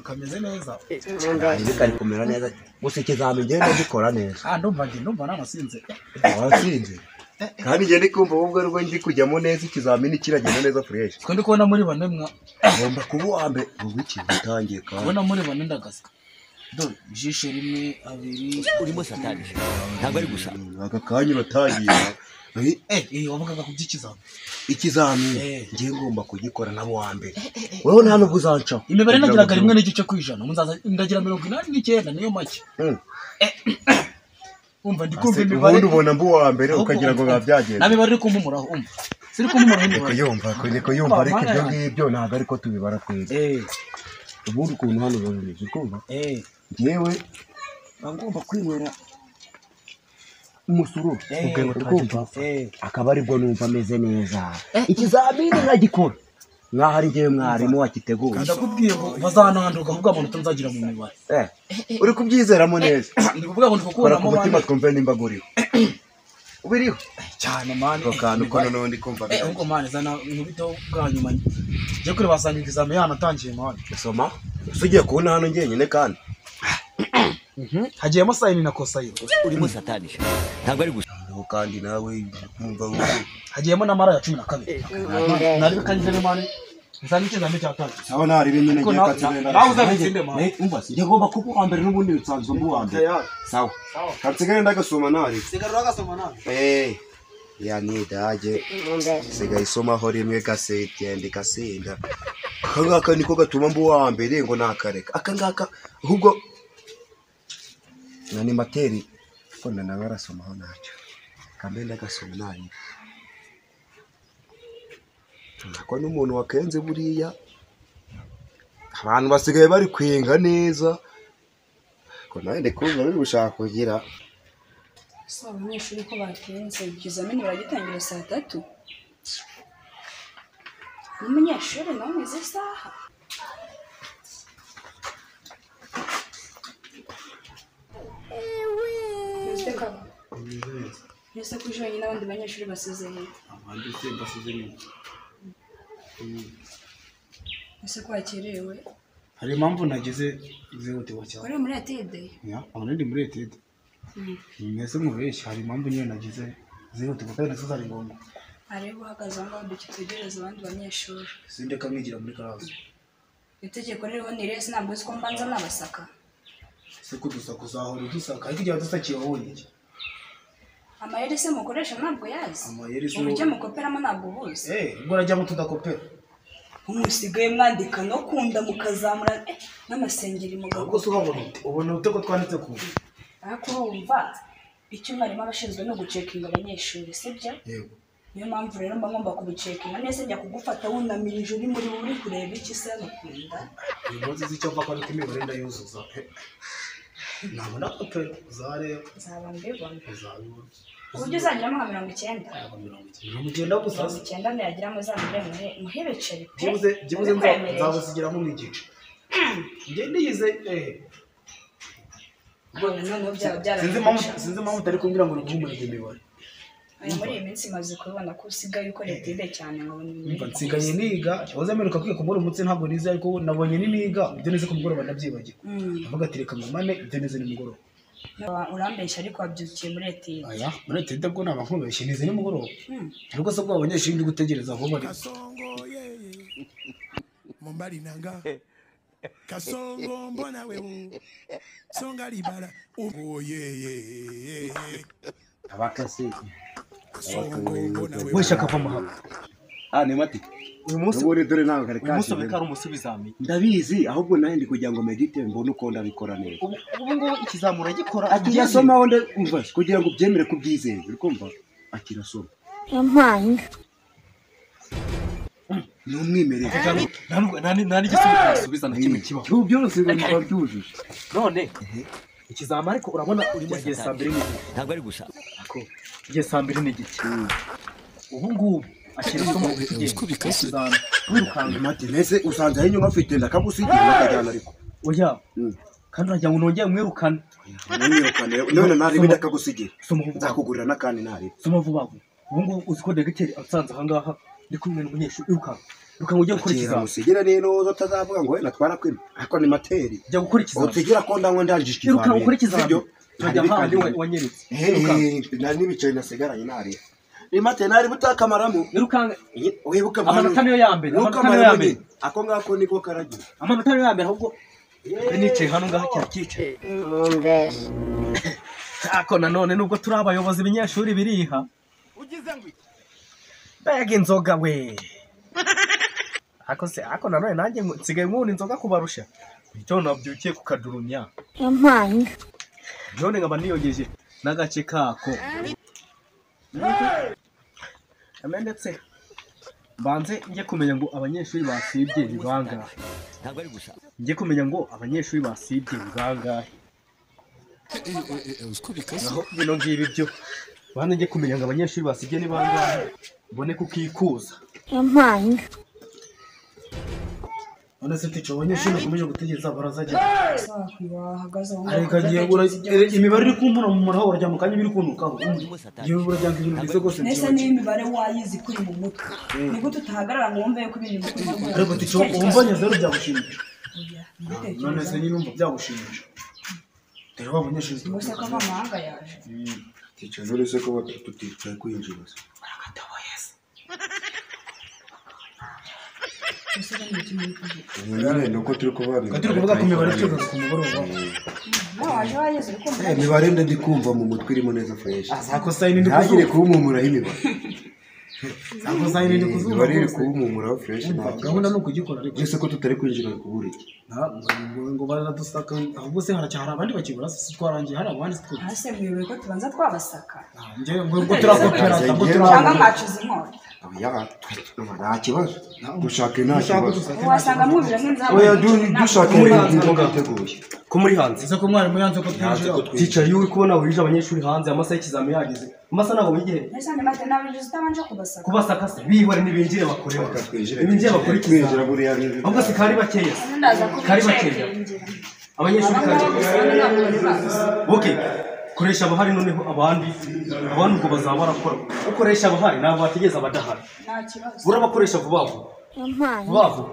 Kameze neza. Kari kumera neza. Gusa ikizami ngenda gikora neza. Ndumva nge ndumva nanasinze. Wasinze? Kandi nge ndi kumva ubwo rwo ndi kujyamo neza ikizamini kiragenda neza fresh. Twe ndi kubona muri bane mwa. Ngomba kuba uwa mbere ubu iki utangiye kandi. Kubona muri bane ndagasika. Dore ijisho rimwe abiri urimo satani. Ntabwo ari gusa. Aka kanya uratangiye. Wavugaga ku by'ikizami. Ikizami ngiye ngomba kugikora nabo wa mbere. Wewe nta nubwo uzancaho. Imibare nagiraga 1.5%, nzaza ndagira 89 niyo make. Umva ndi kumva imibare. Ubundi ubona mbu wa mbere ukagira ngo babyagenda. Na mibare iri kumpumuraho umva. Siri kumpumuraho imibare. Niko yumva ariko ibyo ngibyo ntabwo ariko tubibara twese. Ubundi ukuntu hano bimeze ukumva? Ngewe ngomba kwinywera umusuru ukumva akaba aribwo numva ameze neza. Ikizamini nkagikora nkaho ari njyewe mwarimu wakiteguye. Ndakubwiye ngo bazananduka ahubwo amanota nzagira mu mibare. Uri kubyizeramo neza. Ndi kuvuga ngo ndi kukuramo ku mutima twumve nimba guriho. Ubiriho cyane mani. Ako kantu ko noneho ndi kumva. Ahubwo mani zana nkubito bwa nyuma. Njye kuri basanga ikizami yanatangiye mani. Soma usugiye kubona hano njyenyine kandi. Hagiyemo sayini na kosayini. Urimo satani. Ntabwo ari gusa. Kandi nawe kumva hagiyemo n'amara ya 12. Nari bikangize mani. Nzani ikizami cyatangiye. Sawa nari binyine ngiye katsinde. Nawe uzabitsinde mani. Umva ngiye ngomba kuba uwa mbere n'ubundi nsanzwe mbu wa mbere. Sawa. Katsigare ndagasoma nari. Sigara ugasoma nari. Ya ni dage. Sigaye isomaho rimwe gasete ndikasinda. Aka ngaka niko gatuma mbu wa mbere ngo nakareka. Aka ngaka ahubwo nani materi ko nawe arasomaho ntacyo. Kambe ndagasoma nari. Ko n'umuntu wakenze buriya abantu basigaye bari kwenga neza ko nawe ndi kumva biri gushaka kugira. So abanyeshuri ko bakenze ikizamini baragitangira saa 3. N'umunyeshuri nawe izi saha. Mbese ko uje n'abandi banyeshuri basize he? Abandi se basize nyuma. Ese ko wakerewe? Hari impamvu nagize zihutirwa cyane. Wari muri etide? Ya, aho ndi muri etide. Mwese mubeshya hari impamvu nyine nagize zihutirwa kandi nazo zari ngombwa. Ariko uhagaze aho ngaho dutegereza abandi banyeshuri. Sindeka mwigira muri classe. Itegeko ririho ni rese ntabwo uzi ko mbanza nabasaka. Se ko dusaka uzahora udusaka ariko igihe wadusakiye wabonye iki? Amayeri se mukoresha ntabwo yazi. Amayeri se uburyo mukoperamo ntabwo ubuzi. Ubwo urajya mu tudakopera. Musigaye mwandika no kunda mukazamura n'amasengeri mugabo. Ubwo se ubona ute? Ubona ute ko twanditse ku? Ariko urumva icyo mwarimu abashinzwe no gucekinga abanyeshuri sibyo? Yego. Niyo mpamvu rero mba ngomba kubicekinga neza njya kugufata wunamirije uri muri uri kureba iki se nukunda. Uyu munsi icyo mva ko ariko imibare ndayuzuza. Nabona kopera uzareba. Nzaba mbibona. Uzabibona. Uburyo uzagiramo nka 90. 90 gusa. 90 ntiyagiramo uzamure muhe ibiceri pe. Byibuze nzabuzigiramo nk'igice. Njye niyize Sinzi impamvu utari kumbwira ngo niguhumurize imibare. Muri iyi minsi maze kubibona ko usigaye ukora etide cyane nkabona ibintu. Nsigaye niga, cyoze mperuka kwiga ku mugoroba umutsi ntabwo nize ariko nabonye niniga ibyo nize ku mugoroba ndabyibagirwa. Ndavuga ati reka ngumane ibyo nize nimugoroba. Urambeshya ariko wabyukiye muri etide. Aya, muri etide bwo naba nkubeshye nize nimugoroba. Ariko se bwo abanyeshuri ndi gutegereza aho bari. Mombali nanga. Kasongo mbona wewe. Songa libala. Oh yeah. Abakase. Wesha kava mahanga. Ni mati. Uyu munsi ubu dore nawe kare uyu munsi ubika ari umusubizami. Ndabizi ahubwo nawe ndi kugira ngo medite mbone uko ndabikora neza. Ubu ngubu ikizamura gikora akirasoma wonde umva kugira ngo ubyemere kubyizeye uri kumva akirasoma. Yampaye. Ni umwimerere. Nta n'igisubizo nasubiza na kimwe kibaho. Ubu byose biba byujuje. None ikizama ariko urabona urimo gihe saa 2 n'igice. Ntabwo ari gusa. Gihe saa 2 n'igice. Ubu ngubu akirasoma ikizama. Wirukanka mati nese usanze aho inyuma afite ndakagusigira bakajyana ariko. Oya. Kandi uragira ngo nongere mwirukane. Mwirukane none nari ndakagusigira. Nzakugurira n'akandi nari. Soma vuba vuba. Ubu ngubu uzi ko dogiteri asanze aha ngaha ndi kumwe n'umunyeshuri wirukanka. Irukanka ujye gukora ikizami. Musigira rero utazavuga ngo wenda twarakwima. Ariko ni materi. Jya gukora ikizami. Utegera ko ndanywa ndangije ikizami. Irukanka ukora ikizami. Turajya handi wanyeretse. Nari n'ibicaye nasigaranye nariya. Ni materi nari butakamaramo. Irukanka wibuka amanota niyo ya mbere. Amanota niyo ya mbere. Ako ngako niko karagiye. Amanota niyo ya mbere ahubwo nicaye hano ngaha kirakicaye. Ako nanone nubwo turi abayobozi ibinyeshuri biriha. Ugize ngo iki? Mbega inzoga we. Ako se ako nanone nanjye nsigaye nkunda inzoga kubarusha. Icyo nabyukiye kukadurunya. Yampaye. None nkaba niyogeje n'agace kako. Ndetse mbanze njye kumenya ngo abanyeshuri basibye ni bangahe. Ntabwo ari gusa. Njye kumenya ngo abanyeshuri basibye ni bangahe. Naho bino ngibi byo bana njye kumenya ngo abanyeshuri basibye ni bangahe mbone kukikuza. Yampaye. None se ticho abanyeshuri bakomeje gutegereza barazajya. Ariko imibare iri kumpura mu muraho urajya mu kanya biri kuntukaho. Yewe urajya ibintu bize gose. Nese ni imibare wayizi kuri mu mutwe. Ni gute utahagarara ngo wumve yuko ibintu bikuri mu mutwe. Ariko ticho wumvanye zero byagushimisha. None se nyine umva byagushimisha. Dore wa banyeshuri bose ko amahanga yaje. Ticho none se ko batutitwa kwinjira. Barakatabaye se. Nyine nuko turi kuvuga turi kuvuga ku mibare tuvuga ku mugoroba. Imibare ndikumva mu mutwe irimo neza fresh. Azako sayini ndi kuzuba. Ntagire kuwumumuraho imibare. Azako sayini ndi kuzuba. Imibare iri kuwumumuraho fresh nta. Gahunda ni ukugikora ariko. Ese ko tutari kwinjira kubura iki? Ngo baradusaka ahubwo se haracyari abandi bakibura se twarangiye hari abandi twe. Ase mwiwe ko tubanza twabasaka. Nge ngo turakopera ngo cyangwa mwacuza inkota. Oya nta kibazo. Dushake nta kibazo. Wasanga mwubira nk'inzaba. Oya dushake inzoga iteguye. Ko muri hanze. Ese ko mwarimu yanze ko twinjira. Teacher iyo uri kubona wije abanyeshuri hanze amasaha y'ikizami yageze. Amasaha ntabwo bigihe. Ese ni mate nabije utabanje kubasaka. Kubasaka se bihore nibinjire bakore. Nibinjire bakore kwinjira buriya. Ahubwo se kari bakeya. Kari bakeya. Abanyeshuri kari. Okay. Koresha abahari noneho abandi ubwo bazaba barakora. Ukoresha abahari ntabwo bategeza abadahari. Nta kibazo. Urabakoresha vuba vuba. Vuba vuba.